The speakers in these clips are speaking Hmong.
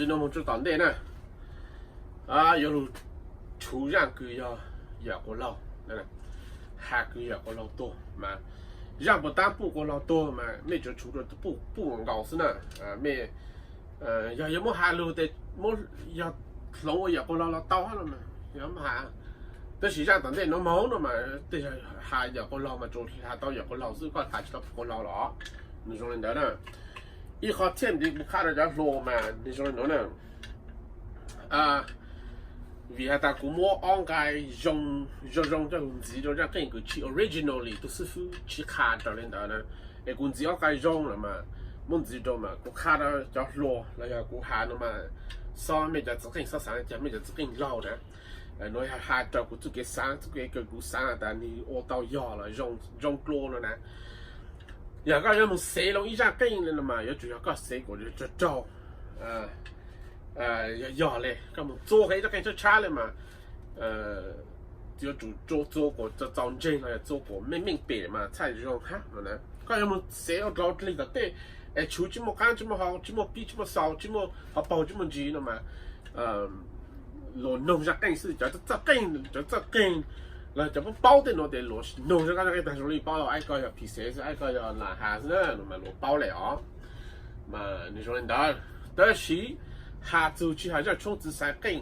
Tsis no mus rau tom ntej na, yuav lug tshuv zaaj kws yog yam quas laug, has kws yam quas laug tuag mas, zaaj puas tab puj quas laug tuag mas mej tsuas tshuv rua puj nkaus xwb na. Mej yog yuav muab has lug tes muab, yog hloov ua yam quas laug los tau hab los mas yog muab has. Tab sis zaaj tom ntej no moog no mas tej has yam quas laug mas tsuas has tau yam quas laug xwb, koj has tsis tau puj quas laug los. Nwg zoo le ntawd na. Ib qhov thiab kuv qha rau cov hluas mas nwg zoo le nuav na. Vim has tas kuv muab ob nqai zoo zoo coj lug ntxiv rau zaaj qeej kws tsis originally tug xib fwb tsis qha raws le ntawd na. Es kuv ntxiv ob nqai zoo lawm mas muab ntxiv rau mas kuv qha rau cov hluas los yog kuv has no mas, xob mej cov txiv qeej xob xaav le caag, mej cov txiv qeej laug na. Nuav has raws kuv txuj kev xaav, txuj kev kws kuv xaav has tas nwg ua tau yog los zoo dlua no na. Yog koj yuav moog xev lug ib zaaj qeej le no mas yuav tsum yog koj xev kuas raug raug, yog yog le koj moog txua ib zaaj qeej tshab tshab le mas yuav tsum txua kuas txaus ntseeg los yog txua kuas meej meej pem mas txhaj zoo hab no na. Koj yuav moog xev ua dlau dlig tom tej es tshuv tsis muaj qaab tsis muaj hau, tsis muaj pib tsis muaj xaus, tsis muaj hauv paug tsis muaj ntsis no mas luas noog zaaj qeej xwb. Cov txawj qeej, cov txawj qeej los cov paub paub tej nuav tes luas noog zaaj qeej taag zoo le paub, aib koj yog phim xev xwb, aib koj yog lam has xwb na no mas luas paub le os. Mas nwg zoo le ntawd, tab sis has txug tsis has zaaj tshoob txiv xaiv qeej,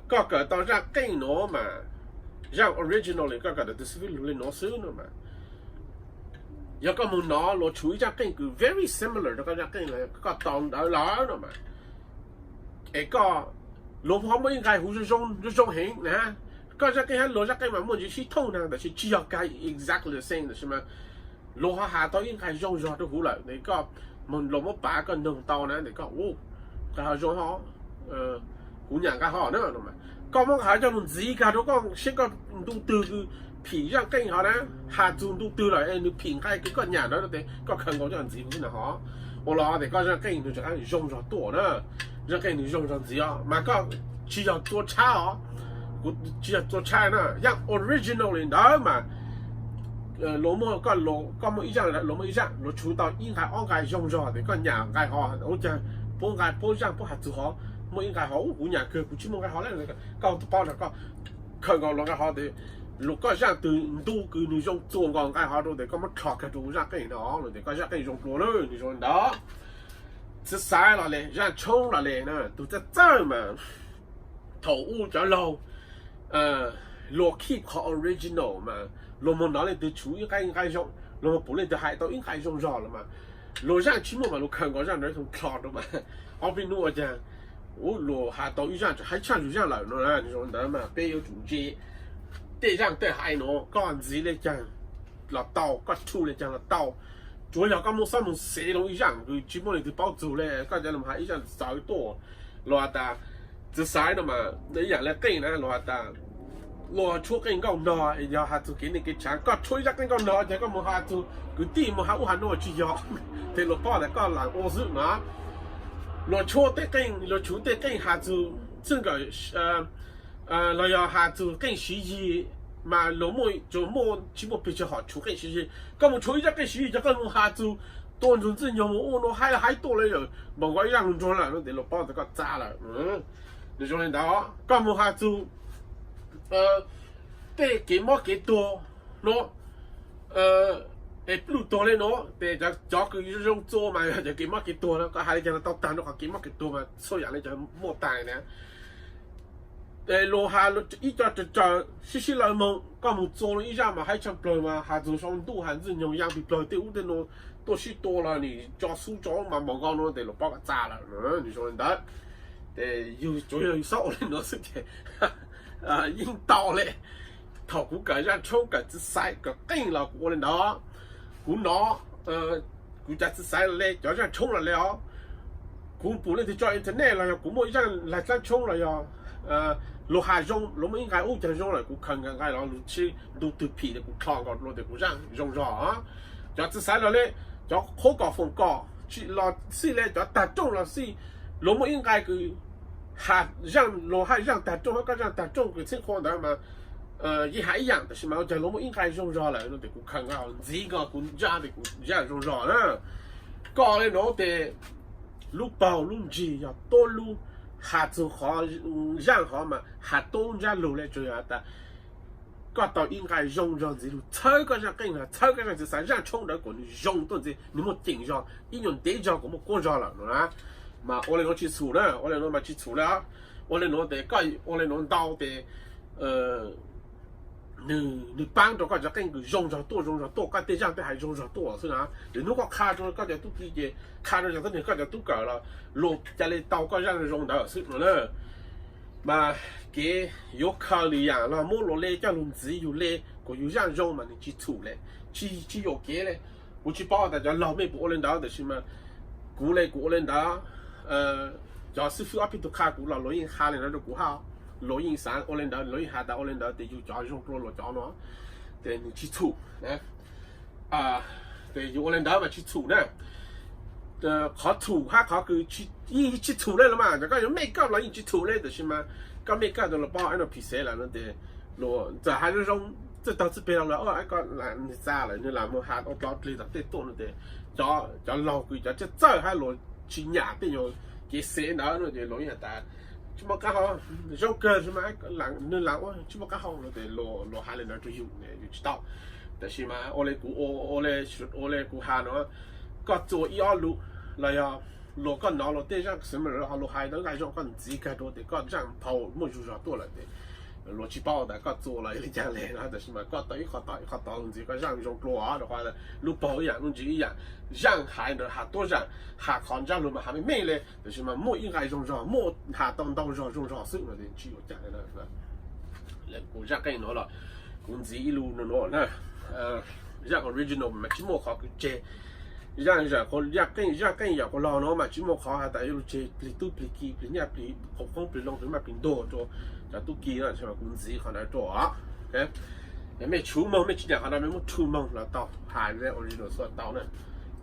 koj kawm tau zaaj qeej nuav mas, zaaj original le koj kawm tau tug xib fwb lug le nuav xwb no mas, yog koj moog nov luas tshuv ib zaaj qeej kws very similar rau koj zaaj qeej los koj tau ntawd lawm no mas, es koj, luas ho muaj ib nqai huv zoo zoo heev na. Koj zaaj qeej hab luas zaaj qeej mas muaj ntsis sib thooj na, tab sis tsis yog kag exactly the same, tab sis mas luas ho has tau ib nqai zoo zog rau huv lawm tes koj, luas muab pav koj noog tau na tes koj, nqai ho zoo ho, kuv nyam nqai ho na. Koj muab nqai ho coj lug ntxiv kag rau koj saib koj ntu twg kws phim zaaj qeej ho na, has txug ntu twg lawm es nwg phim nqai kws koj nyam ntawd tes koj khaws nkaus coj ntxiv huv na ho. Ua los tes koj zaaj qeej nwg rov qab zoo zog tuaj na. Zaaj qeej nwg zoo zog ntxiv os, mas koj tsis yog txua tshab os, kuv tsis yog txua tshab na, zaaj original le ntawd mas luas muaj, koj muaj ib zaaj, luas muaj ib zaaj, luas tshuv tau ib nqai ob nqai zoo zog tes koj nyam nqai ho, ua caag puab nqai puab zaaj puab has txug ho muaj ib nqai ho, kuv nyam kawg kuv tsis muaj nqai ho le. Koj paub tas koj khaws nkaus luas nqai ho tes, luas koj zaaj twg ntu kws nwg zoo txua nkaus nqai ho rau tes koj muab dlhos kag rau zaaj qeej no los tes koj zaaj qeej zoo dlua lawm, nwg zoo le ntawd. Txiv xaiv los le, zaaj tshoob los le na, tug txawj txawj mas thaum ub cov laug luas keep qhov original mas, luas moog nov leej twg tshuv ib nqai zoo, luas moog pum leej twg hais tau ib nqai zoo zog los mas, luas zaaj tsis muaj mas luas khaws nkaus zaaj ntawd dlhos rau mas, ob peb nub ua caag luas has tau ib zaaj tseem haib tshaj lwm zaaj lawm no na. Zoo ntawd mas peb yuav tsum ntse tej zaaj tej hais no, koj ntxiv le caag los tau, koj tshuv le caag los tau, tsuav yog koj muab xob moog xev lug ib zaaj kws tsis muaj leej twg paub txug le, koj cov lug has ib zaaj txawv tuaj. Luas has tas, txiv xaiv no mas ib yaam le qeej na, luas has tas, luas tshuab qeej nkauj nog yog has txug kev neej kev tshaav, koj tshuab ib zaaj qeej nkauj nog ces koj moog has txug kwv tij moog has ub has nuav tsis yog, tes luas paub tas koj lam ua xwb na. Luas tshuab tej qeej, luas tshuv tej qeej has txug txij nkawm los yog has txug qeej siv yig, mas luas muaj, tsuas muaj tsis muaj pes tsawg hom tshuv qeej siv yig. Koj moog tshuab ib zaaj qeej siv yig ces koj moog has txug tua nrug ntxwg nyoog moog ua nuav haib haib tuaj le lawm, npaum nkaus ib zaaj lug nrug lawm no tes luas paub tas koj txav lawm. Nws zoo le ntawd, koj moog has txug tej kev mob kev tuag no, es pluj tuag le no, tes cov kws zoo txua mas yog cov kev mob kev tuag no, koj has le caag los tau taag rua qhov kev mob kev tuag mas txhua yaam le cov muaj taag na. Luas has ib co raws raws sib sib lawv moog, koj moog txua lug ib zaaj mas haib tshaj plawg mas has txug sau ntuj has ntxwg nyoog yaa plig plawg tej ub tej nuav tuaj sib tua los nim tso xub tso mas npaum nkaus no tes luas paub koj txav lawm, nws zoo le ntawd. Tes yug tsuav yog yug xob ua le nuav xwb ces yeej tau le. Thaum kuv kawm zaaj tshoob kawm txiv xaiv kawm qeej los kuv ua le ntawd. Kuv nov, kuv cov txiv xaiv los le, cov zaaj tshoob los le os. Kuv pum leej twg tso internet los yog kuv muaj ib zaaj laig dlaab tshoob los yog luas has zoo, luas muaj ib nqai ub caag zoo lawm kuv khaws nqai los lug sib ntu twg phim tes kuv dlhos nkaus rua tes kuv zaaj zoo zog. Cov txiv xaiv los le, cov qhuab kom foom kom los xij le, cov tag rooj los xij, luas muaj ib nqai kws has zaaj, luas haj zaaj tag rooj hab koj zaaj tag rooj kws txheeb qhua ntawd mas yeej has ib yaam tab sis mas ua caag luas muaj ib nqai zoo zog lawm no tes kuv khaws nqai ntxiv nkaus kuv zaaj tes kuv zaaj zoo zog na. Koj le nuav tes lub paug lub ntsig yog tuab lub, has txug qhov zaaj hov mas has tuab ntsab lug le, tsuas yog has tas koj tau ib nqai zoo zog ntxiv lug txhawb koj zaaj qeej, txhawb koj zaaj ntxiv, xav zaaj tshoob ntawd kom nws zoo tuaj ntxiv, nws muaj ceem zog ib nyuag ntev zog kom muaj kuab zog lawm no na. Mas ua le nuav tsis txhum na, ua le nuav mas tsis txhum le. Ua le nuav tes koj ua le nuav ntau tes nws paab rua koj cov qeej kws zoo zog tuaj, zoo zog tuaj, koj tej zaaj tej hais zoo zog tuaj xwb na. Lwm hnub koj qha rua koj cov tub ki ces qha rua cov tuab neeg koj cov tub kawm los luas ca le tau koj zaaj zoo ntawd xwb no na. Mas kev yuav khaws lwm yaam los muab luas le coj lug ntxiv yug le kom yug zaaj zoo mas nws tsis txhum le, tsis, tsis yuam kev le. Kuv tsis paub tas cov laug mej puas ua le ntawd tab sis mas kuv le kuv ua le ntawd. Cov xib fwb ob peb tug qha kuv los luas yeej has le ntawd rua kuv hab, luas yeej xaav ua le ntawd, luas yeej has tas ua le ntawd tes yug cov zoo dlua luas cov no, tes nws tsis txhum. Tes yug ua le ntawd mas tsis txhum na. Qhov txhum hab qhov kws yeej tsis txhum le los mas, koj yuav mej koj los yeej tsis txhum le tab sis mas koj mej koj tus los paub ib no phim xev lawm no tes luas txawm hais zoo zoo, txawj taug txawj peg los lawm, koj lam nws xa lawm, nws lam mus has ua dlog dlig tom tej tuaj no tes cov laug kws cov txawj txawj hab luas tsis nyam tej nyuag kev xev ntawd no ces luas yeej has tas tsis muaj qab hau, zoo kawg mas nws lam ua tsis muaj qab hau no tes luas has le ntawd rua yug, yug tsis tau. Tab sis mas ua le kuv, ua le kuv has no, koj txua ib ob lus los yog luas koj nov luas tej zaaj xwm mas ho luas hais ntawd nqai zoo koj ntxiv kag rua tes koj zaaj phau muaj zug zog tuaj lawm tes luas tsis paub tas koj txua los li caag le no tab sis mas koj tau ib qho tod ib qho tod ntxiv koj zaaj zoo dlua rua qhov lub paug ib yaam lub ntsig ib yaam, zaaj hais ntawd has tuab zaaj, has qhov ntsab lug mas has mej mej le tab sis mas muaj ib nqai zoo zog, muaj has tau ntau zog zoo zog xwb no tes tsis yuav caag le. Kuv zaaj qeej nuav los kuv ntxiv ib lus nuav nuav na, zaaj original mas tsis muaj qhov kws tseg. Zaaj, zaaj qeej, zaaj qeej yam quas laug nuav mas tsis muaj qhov has tas yuav lug tseg plig tub plig ki plig nyaj plig qoob plig loo plig maj plig ntuag rua cov tub ki no, kuv ntxiv qhov ntawd rua. Mej tshuv moog, mej tsis nyam qhov no mej muab tshuv moog los tau, has original xwb tau na.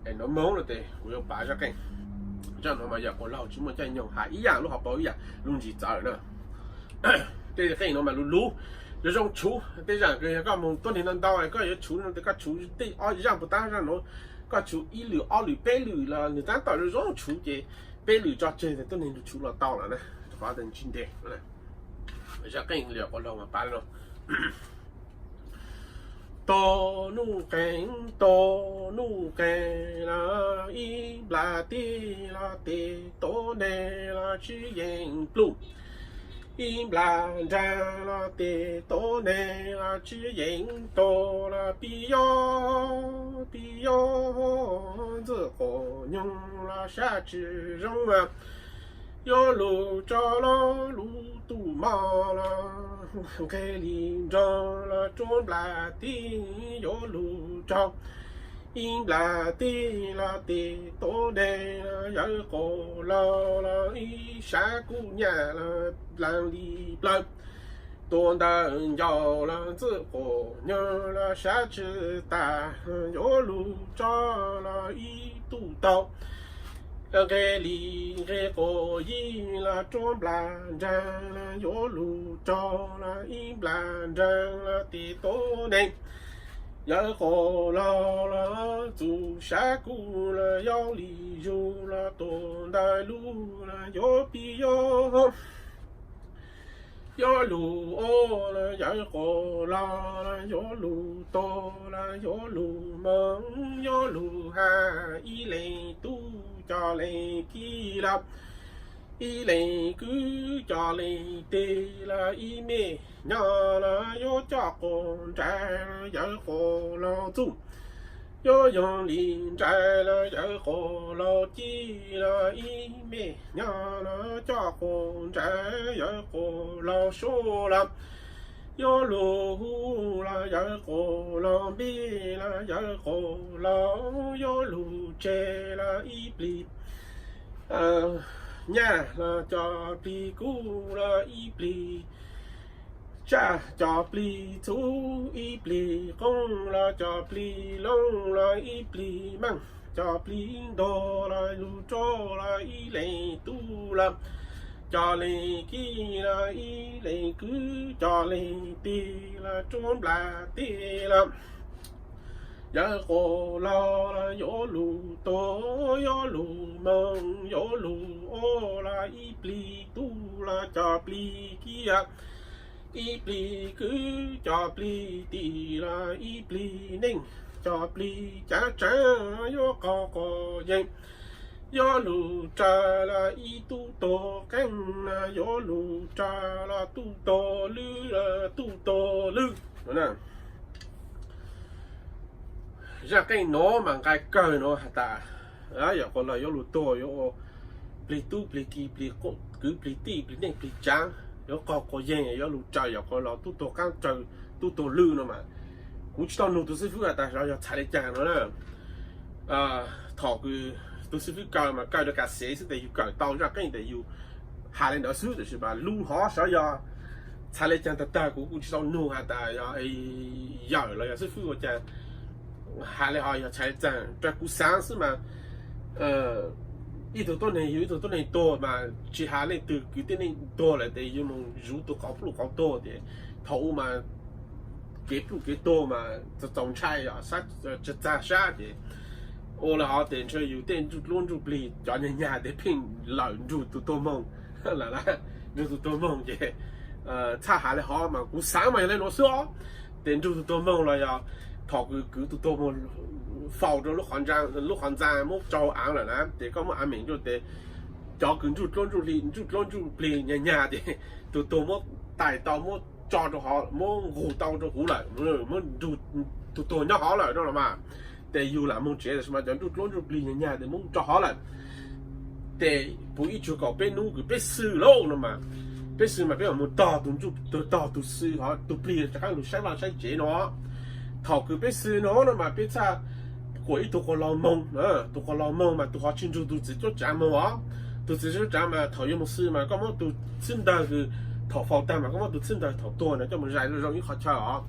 Es nuav moog no tes kuv yuav pav zaaj qeej. Zaaj nuav mas yam quas laug tsis muaj caij nyoog, has ib yaam lub hauv paus ib yaam lub ntsig txawv na. Tej qeej nuav mas luv luv, yuav zoo tshuv. Tej zaam kws yog koj moog tuab neeg ntau ntau koj yuav tshuv no tes koj tshuv tej ob zaaj puas tab zaaj nuav, koj tshuv ib lwm ob lwm peb lwm los nws tab tom zoo zoo tshuv ces peb lwm tso tseg tes tuab neeg lug tshuv los tau lawm na. Rua qhov tas tsis ntev. Zaaj qeej li quas laug mas pav le no. Tog nuj qees, tog nuj qees los ib nplas tij los tes tuab neeg los tsib yees pluj. Ib nplas nraag los tes tuab neeg los tsib yees tog los pib yob, pib yob ntxwj quas nyoog los sab tsi zoo mas yuav lug tso los lub tug mog los nqeg li nrog los rua nplas tij yuav lug tso. Ib nplas tij los tes tuab neeg los yawm quas laug los ib sab kub nyaj los dlaag li plawg. Tuam ntawm ncauj los ntxwj quas nyoog los sab tsi tas yuav lug tso los ib tug taug. Nqeg li nqeg quas yig los rua nplas nraag los yuav lug tso los ib nplas nraag los tes tuab neeg yawm quas laug los txug sab kub los yog li zug los tuam ntawm lub los yuav pib yob. Yuav lug ua los yawm quas laug los yuav lug tog los yuav lug moog yuav lug hab ib leeg tub cov leeg kib los ib leeg kwv cov leeg tij los ib me nyuam los yuav coj quas nraim los yawm quas laug txuj. Yuav yoog li nraim los yawm quas laug cib los ib me nyuam los coj quas nraim yawm quas laug suab los yuav lug hu los yawm quas laug npib los yawm quas laug yuav lug tseg los ib plig nyaj los cov plig kub los ib plig tsaj, cov plig txhuv ib plig qoob los cov plig loob los ib plig meej, cov plig ntog los lug rua los ib leeg tub los cov leeg kib los ib leeg kwv cov leeg tij los rua nplas tij los Yawg quas laug los yuav lug tuag, yuav lug moog, yuav lug ua los ib plig tub los cov plig kiv, ib plig kwv cov plig tij los ib plig neej cov plig cav tsev, yuav qaug quas yeeg, yuav lug raws los ib tub tuag qeej, yuav lug raws los tub tuag lwj, tub tuag lwj. Zaj qeej nuav mas nqai kawg nuav has tas, yawg quas laug yuav lug tuag, yuav ua plig tub plig kiv, plig kwv plig tij, plig neej plig tsav, yuav qaug quas yeeg, yuav lug raws yawg quas laug tub tuag qaab, raws tub tuag lwj no mas, kuv tsis tau nug tus xib fwb has tas yog txhais le caag no na. Thaum kws tus xib fwb kaw mas kaw rau kav xev xwb, tes yug kawm tau zaj qeej tes yug has le ntawd xwb, tab sis mas lub hov sav yog txhais le caag tag tag kuv kuj tsis tau nug has tas yog yawm los yog xib fwb ua caag has le hov yog txhais le caag. Rau kuv xaav xwb mas ib tug tuab neeg yug ib tug tuab neeg tuag mas tsis has leej twg kwv tij neej tuag lawm tes yug moog zuv tus qauv pluj qauv tuag tes thaum u mas kev pluj kev tuag mas txaus ntshai, txag sab ces ua le hov tes ntshe yug tej ntsuj dluab ntsuj plig cov nyag nyag tes pheej lawm nrug tus tuag moog lawm, nrug tus tuag moog ces txhaj has le hov mas kuv xaav mas yog le nuav xwb os. Tes nrug tus tuag moog los yog thaum kws kwv tus tuag moog faus rau lub qhov ntxaa muab tso hauv aav lawm na, tes koj muab aav meem nrug tes cov kws ntsuj dluab ntsuj plig nyag nyag ces tus tuag muab tais tau, muab tso rau hov, muab nqug tau rau huv lawm, muab nrug tus tuag nyob hov lawm no los mas, tes yug lam moog tsev, tab sis mas cov ntsuj dluab ntsuj plig nyag nyag tes muab tso hov lawm. Tes puv ib tsug kaum peb nub kws peb xwb lauj no mas, peb xwb mas peb mam moog tog tus ntsuj, tog tus xwb hov, tus plig rov qaab lug saib vaj saib tsev no. Thaum kws peb xwb no no mas peb txhaj kuas ib tug quas laug moog, tus quas laug moog mas tus hov tsis nrug tus txiv cuab tsaav moog os. Tus txiv cuab tsaav mas thaum yuav moog xwb mas koj muab tus txhib ntawg kws thaum faus tag mas koj muab tus txhib ntawg thaum tuag na coj moog zais zoo zoo ib qhov chaw os.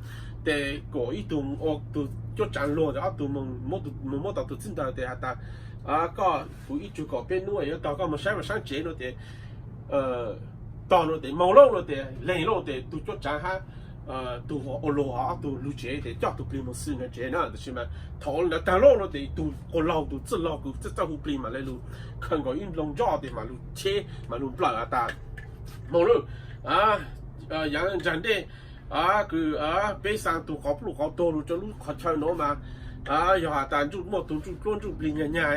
Tes kuas ib tug ua tus cuab tsaav luag, tes ob tug moog muab tau tus txhib ntawg tes has tas koj puv ib tsug kaum peb nub yuav tog koj moog saib vaj saib tsev no tes tog no tes moog lauj no tes leeg lauj tes tus cuab tsaav hab tus ua luag hov ob tug lug tsev tes coj tus plig moog xwb no tsev na. Tab sis mas thaum ua le ntawd tag lauj no tes tus quas laug tus txwj laug kws txawj txawj hu plig mam le lug khaws nkaus ib nploog ntsoj tes mam lug cheb mam lug nplawm has tas moog lauj, yaav ntsag ntej kws peb xaa tus qauv pluj qauv tuag lug rau lub qhov chaw nuav mas yog has tas muaj tus ntsuj dluab ntsuj plig nyag nyag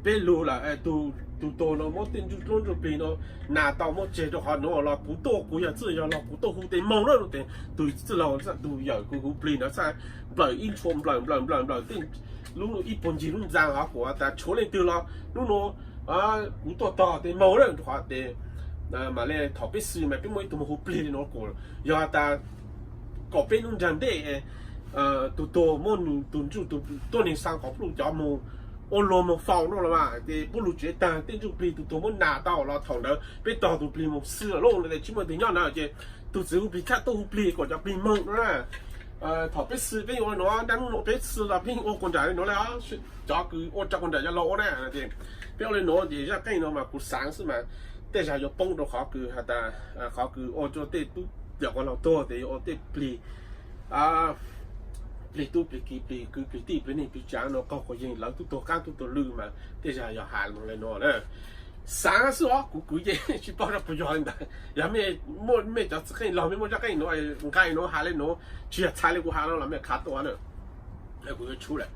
peb lug lawm, tus tuag no muab tej ntsuj dluab ntsuj plig no nas tau muab tseg rau qhov nuav los kuv tuaj, kuv yog txwj yog laug kuv tuaj hu tes moog na no tes tus txwj laug tus yawm kws hu plig ntawd txhaj nplawm ib ntshua nplawm nplawm nplawm nplawm tej lub ib puag ncig lub ntxaa hov kuas tas tshuav leej twg los hnub nuav kuv tuaj tog tes moog na rau qhov tes mam le thaum peb xwb mas peb muaj ib tug moog hu plig li no kuas yog has tas kaum peb nub nraag ntej tus tuag muab nws tus ntsuj tus tuab neeg xaa qauv pluj cov moog ua luag moog faus no los mas ces puab lug tsev tag tej ntsuj plig tus tuag muab nas tau los thaum ntawd peb tog tus plig moog xwb lawm lauj no tes tsis muaj leej twg nyob na ces tus txiv hu plig txhaj tuaj hu plig kuas cov plig moog no na. Thaum peb xwb peb ua le nuav, nraag nub nuav peb xwb los peb ua quas nraim le nuav le, cov kws ua rau quas nraim cov laug ua na, peb ua le nuav ces zaj qeej no mas kuv xaav xwb mas tej zag yuav poob rau qhov kws has tas qhov kws ua rau tej tub yawm quas laug tuag tes yuav ua tej plig plig tub plig kiv plig kwv plig tij plig neej plig tsav no qaug quas yeeg lawv tub tuag qaab tub tuag lwj mas tej zag yog has le nuav na. Xaav xwb os, kuv kwv yeej tsis paub zaj puas yog li ntawd. Yog mej muaj mej cov txiv qeej laug mej muaj zaj qeej nuav nqai nuav has le nuav tsis yog txhais le kuv has no los mej qha tuaj na. Kuv yuav tshub lawm.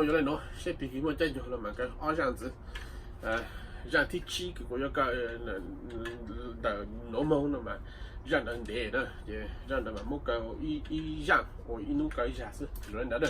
Yuav li no, seb pig kis muaj caij ncuag los mas kaw ob zaaj ntxiv. Zaaj thib tsib kws kuv yuav kaw ntawm nuav moog no mas zaaj ntawd ntev na, ces zaaj ntawd mas muab kaw ib zaaj ua ib nub kaw ib zag xwb, zoo li ntawd na.